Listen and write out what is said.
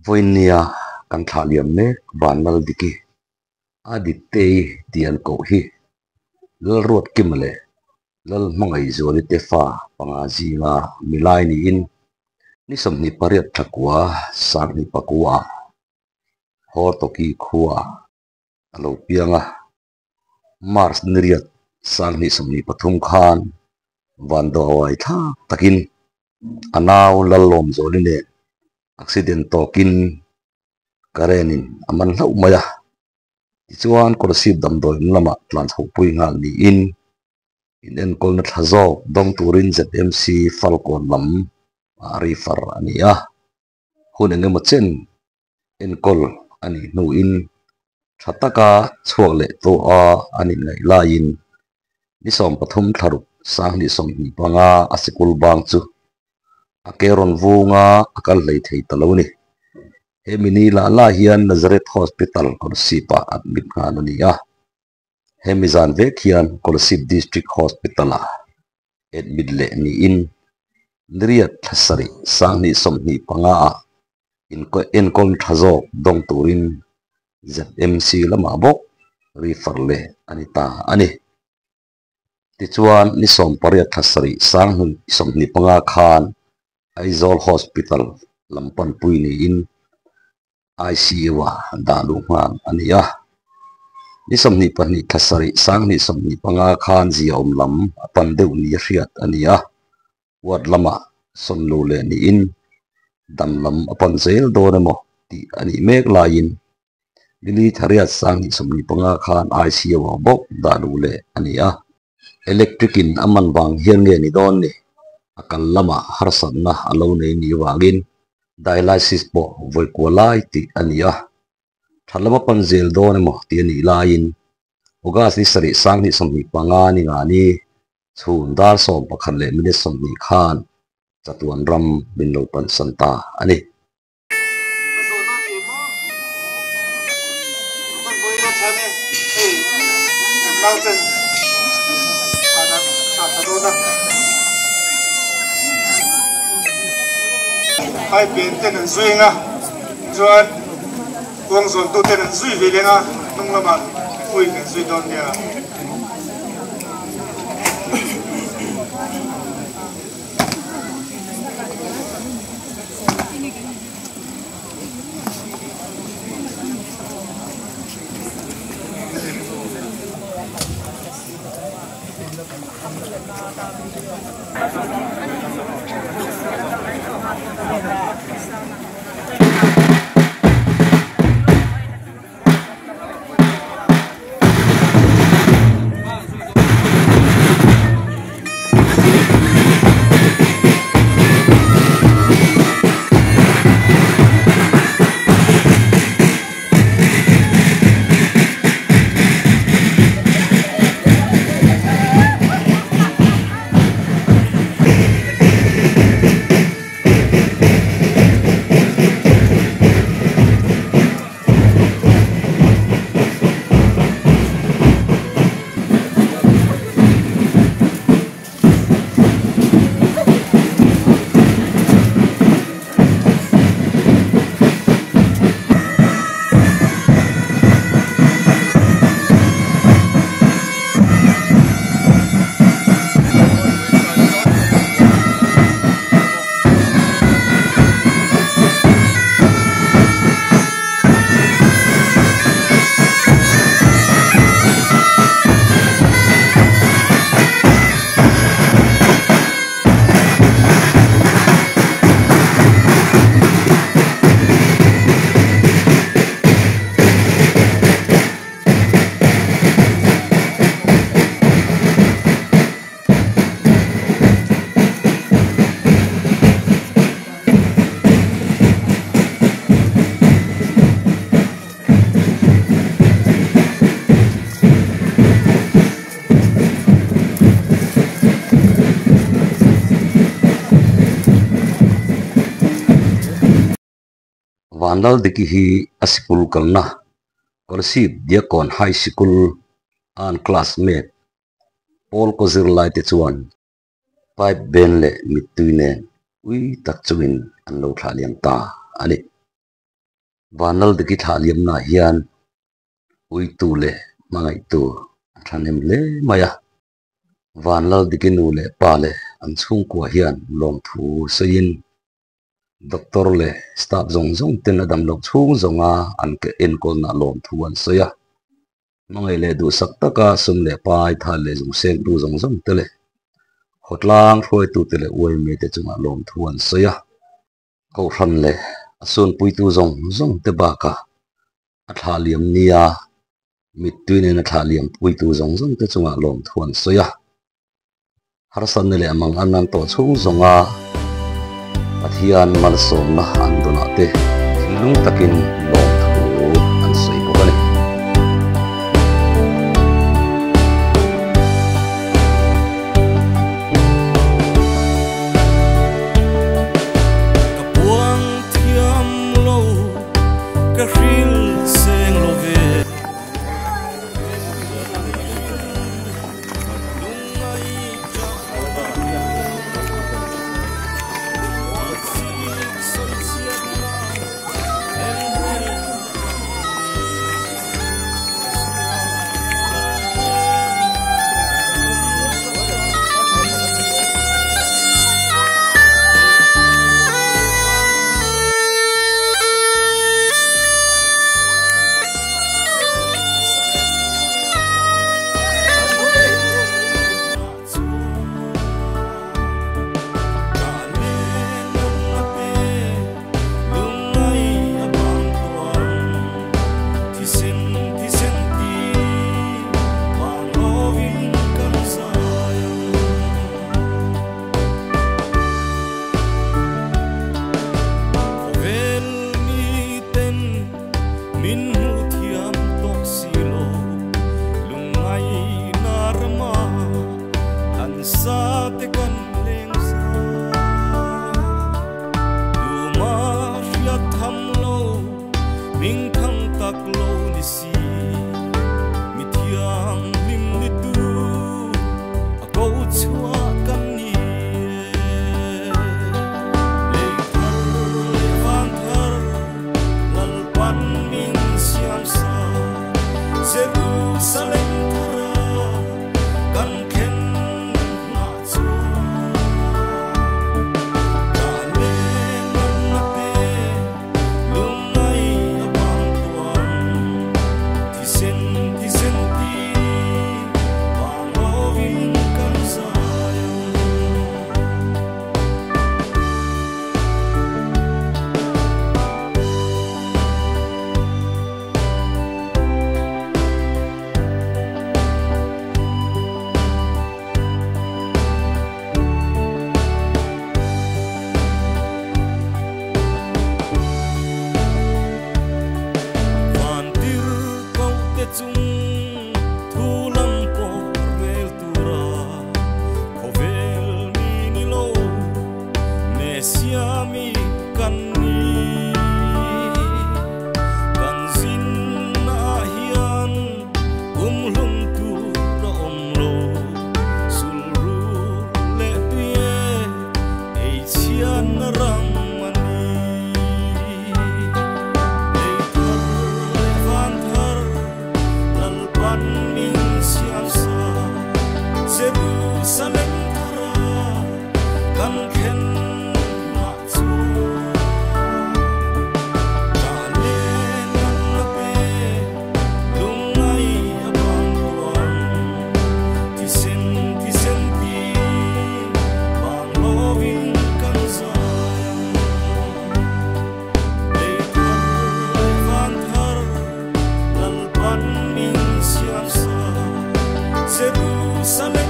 Vawiinnia kan thlah liam mek Vanlaldiki a Diktei tih an koh hi Lalruatkima leh Lalhmangaihzuali te fa panga zinga milai niin ni 28 thakua 2009 ah Hortoki khua a lo piang a, March ni riat 2023 khan Vanduai thlak takin a nau Lallawmzuali nen accident tawkin current in a man hlauh mai a, tichuan Kolasib damdawi in lamah tlan chhohpui nghal niin inenkawlna thla zawk dawng turin ZMC Falkawn lam ah refer a ni a, hun engemaw chen enkawl a nih hnuin tha taka chhuak leh tawh a an inngaih laiin ni 13 thlaruk 2025 a sikul bang chu a ke rawn vunga a kal hlei thei ta lo a ni. Hemi ni lah lah hian Nazareth Hospital Kolasib ah admit nghal a ni a, hemi zan vek hian Kolasib District Hospital ah admit leh niin niriat thla sarih 2025 ah enkawl tha zawk dawng turin ZMC lamah bawk refer leh a ni ta a ni. Tichuan ni 18 thla sarih 2025 khan Aizawl Hospital lam panpui niin ICU ah dah luh nghal a ni a. Ni 22 thla sarih 2025 khan ziaawm lam a pan deuh ni a hriat a ni a, ward lamah sawn luh leh niin dam lam a pan zel dawn emaw tih a nih mek laiin Nili Thariat 2025 khan ICU ah bawk dah luh leh a ni a. Electric in a man vang hian nge ni dawn ni? A kal lamah harsatna a lo nei ni vangin dialysis pawh vawi kua lai tih a ni a. Tha lama pan zel dawn emaw tih a nih laiin August ni sarih 2025 ni nga ni chhun dar 11 leh minute 20 khan chatuan ram min lo pansan ta a ni. Pipe ten an zui anga chuan kuang zawntu ten an zui ve leng a hnung lamah mipui kan zui dawn nia. Vanlaldiki hi a sikul kalna Kolasib Diakkawn High Sikul an classmate Paul kaw zirlai te chuan pipe band leh mittui nen ui tak chungin an lo thlah liam ta a ni. Vanlaldiki thlah liamnaah hian uitu leh hmangaihtu a thahnem hle mai a. Vanlaldiki nu leh pa leh an chhungkua hian lawmthu sawiin Doctor leh staff zawng zawng ten a damloh chhung zawnga an enkawlna lawmthu an sawi a. Hmangaih leh duhsak taka sum leh pai thal leh zung sengtu zawng zawng te leh khawtlang hruaitute leh uaime te chungah lawmthu an sawi a. Kohhran leh a sunpuitu zawng zawng te bakah a thlah liam nia mittui nena thlah liam puitu zawng zawng te chungah lawmthu an sawi a. Harsatna leh mang an an tawh chhung zawnga Pathian malsawmna an dawnah te thinlung takin lawmthu an sawi bawk a ni. Ka puang thiam lo, ka hril seng lo ve. Jerusalem.